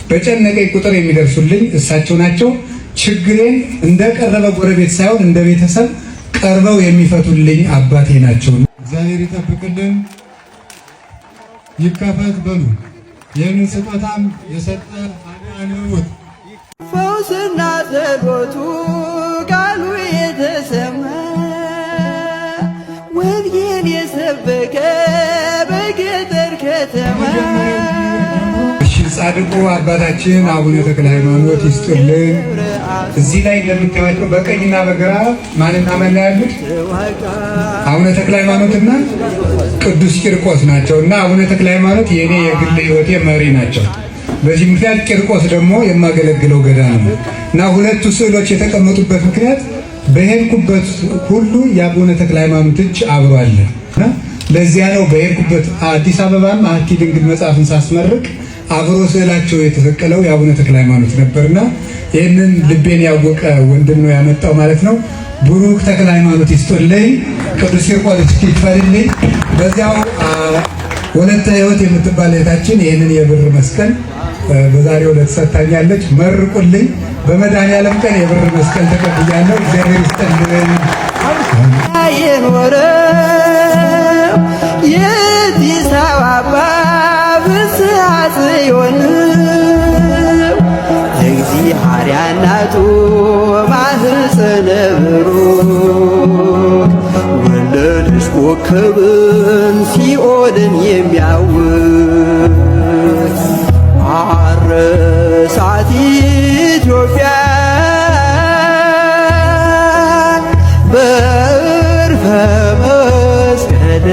በጨነቀኝ ቁጥር የሚደርሱልኝ እሳቸው ናቸው። ችግሬን እንደቀረበ ጎረቤት ሳይሆን እንደ ቤተሰብ ቀርበው የሚፈቱልኝ አባቴ ናቸው። እግዚአብሔር ይጠብቅልን። ይከፈት በሉ። ይህንን ስጦታም የሰጠ አዳንውት ፈውስና ጸሎቱ ቃሉ የተሰማ ወንጌል የሰበከ በገጠር ከተማ። እሺ፣ ጻድቁ አባታችን አቡነ ተክለ ሃይማኖት ይስጥልን። እዚህ ላይ እንደምታዩቸው በቀኝና በግራ ማንና ማን ያሉት? አቡነ ተክለ ሃይማኖትና ቅዱስ ቂርቆስ ናቸው። እና አቡነ ተክለ ሃይማኖት የኔ የግል ሕይወቴ መሪ ናቸው። በዚህ ምክንያት ቂርቆስ ደግሞ የማገለግለው ገዳም ነው እና ሁለቱ ስዕሎች የተቀመጡበት ምክንያት በሄድኩበት ሁሉ የአቡነ ተክለ ሃይማኖት እጅ አብሮ አለ። እና ለዚያ ነው በሄድኩበት አዲስ አበባም አሐቲ ድንግል መጽሐፍን ሳስመርቅ አብሮ ስዕላቸው የተሰቀለው የአቡነ ተክለ ሃይማኖት ነበርና ይህንን ልቤን ያወቀ ወንድም ነው ያመጣው ማለት ነው። ቡሩክ ተክለ ሃይማኖት ይስጥልኝ፣ ቅዱስ ቂርቆስ ይክፈልልኝ። በዚያው ወለተ ሕይወት የምትባል እህታችን ይህንን የብር መስቀል በዛሬው ዕለት ሰጥታኛለች። መርቁልኝ። በመድኃኔዓለም ቀን የብር መስቀል ተቀብያለሁ። እግዚአብሔር ይስጥልኝ። የኖረው የአዲስ አበባ ፍስሐ ጽዮን እግዚአብሔር እናቱ ማህፀነ ብሩክ ወለደች ኮከብን ሲኦልን የሚያውክ አረሳት ኢትዮጵያ በዕርፈ መስቀል።